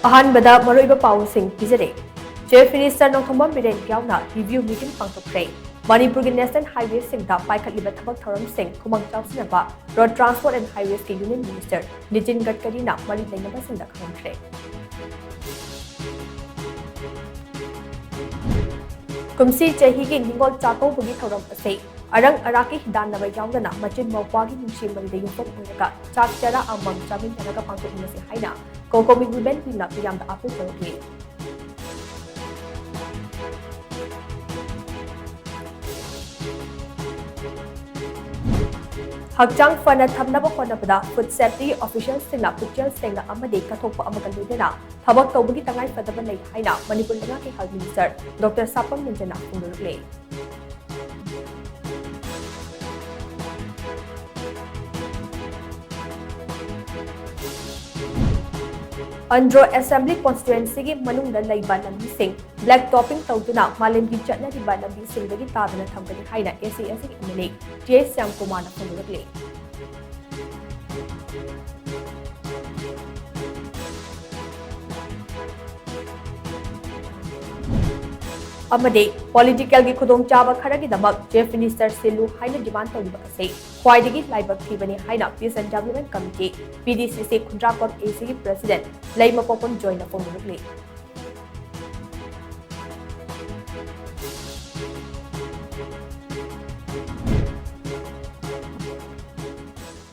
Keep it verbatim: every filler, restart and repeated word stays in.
ꯑꯍꯥꯟꯕꯗ ꯃꯔꯨꯑꯣꯏꯕ ꯄꯥꯎꯁꯤꯡ ꯄꯤꯖꯔꯦ꯫ Chief Minister ꯅꯣꯡꯊꯣꯝꯕꯝ ꯕꯤꯔꯦꯟ ꯌꯥꯎꯅ review meeting ꯄꯥꯡꯊꯣꯛꯈ꯭ꯔꯦ꯫ ꯃꯅꯤꯄꯨꯔꯒꯤ national highwayꯁꯤꯡꯗ ꯄꯥꯏꯈꯠꯂꯤꯕ ꯊꯕꯛ ꯊꯧꯔꯝꯁꯤꯡ ꯈꯨꯃꯥꯡ ꯆꯥꯎꯁꯤꯟꯅꯕ Road Transport and Highwaysꯀꯤ Union Minister Nitin ꯒꯗꯀꯔꯤꯅ ꯃꯔꯤ ꯂꯩꯅꯕꯁꯤꯡꯗ ꯈꯪꯍꯟꯈ꯭ꯔꯦ꯫ ꯀꯨꯝꯁꯤ ꯆꯍꯤꯒꯤ ꯅꯤꯉꯣꯜ ꯆꯥꯛꯀꯧꯕꯒꯤ ꯊꯧꯔꯝ ꯑꯁꯤ ꯑꯔꯪ ꯑꯔꯥꯛꯀꯤ ꯍꯤꯗꯥꯟꯅꯕ ꯌꯥꯎꯗꯅ ꯃꯆꯤꯟ ꯃꯧꯄ꯭ꯋꯥꯒꯤ ꯅꯨꯡꯁꯤ ꯃꯔꯤꯗ ꯌꯨꯝꯐꯝ ꯑꯣꯏꯔꯒ ꯆꯥꯛ ꯆꯔꯥ ꯑꯃꯃꯝ ꯆꯥꯃꯤꯟꯅꯔꯒ ꯄꯥꯡꯊꯣꯛꯃꯤꯟꯅꯁꯤ ꯍꯥꯏꯅ COCOMI Women Wingꯅ ꯃꯤꯌꯥꯝꯗ ꯑꯥꯄꯤꯜ ꯇꯧꯔꯛꯂꯤ꯫ ꯍꯛꯆꯥꯡ ꯐꯅ ꯊꯝꯅꯕ ꯍꯣꯠꯅꯕꯗ food safety officialꯁꯤꯡꯅ ꯄꯨꯛꯆꯦꯜ ꯁꯦꯡꯅ ꯑꯃꯗꯤ ꯀꯠꯊꯣꯛꯄ ꯑꯃꯒ ꯂꯣꯏꯅꯅ ꯊꯕꯛ ꯇꯧꯕꯒꯤ ꯇꯉꯥꯏ ꯐꯗꯕ ꯂꯩ ꯍꯥꯏꯅ ꯃꯅꯤꯄꯨꯔ ꯂꯩꯉꯥꯛꯀꯤ Health Minister Doctor ꯁꯥꯄꯝ ꯅꯤꯡꯖꯅ ꯐꯣꯡꯗꯣꯔꯛꯂꯤ꯫ Andro Assembly Constituencyꯒꯤ ꯃꯅꯨꯡꯗ ꯂꯩꯕ ꯂꯝꯕꯤꯁꯤꯡ black topping ꯇꯧꯗꯨꯅ ꯃꯥꯂꯦꯝꯒꯤ ꯆꯠꯅꯔꯤꯕ ꯂꯝꯕꯤꯁꯤꯡꯗꯒꯤ ꯇꯥꯗꯅ ꯊꯝꯒꯅꯤ ꯍꯥꯏꯅ ACSꯒꯤ MLA J ꯁ꯭ꯌꯥꯝꯀꯨꯃꯥꯔꯅ ꯐꯣꯡꯗꯣꯔꯛꯂꯤ꯫ ꯑꯃꯗꯤ politicalꯒꯤ ꯈꯨꯗꯣꯡꯆꯥꯕ ꯈꯔꯒꯤꯗꯃꯛ Chief Minister ꯁꯤꯜꯂꯨ ꯍꯥꯏꯅ demand ꯇꯧꯔꯤꯕ ꯑꯁꯤ ꯈ꯭ꯋꯥꯏꯗꯒꯤ ꯂꯥꯏꯕꯛ ꯊꯤꯕꯅꯤ ꯍꯥꯏꯅ Peace and Development Committee, PDCC, Khundrakpam ACꯒꯤ President ꯂꯩꯃꯄꯣꯛꯄꯝ ꯖꯣꯏꯅ ꯐꯣꯡꯗꯣꯔꯛꯂꯤ꯫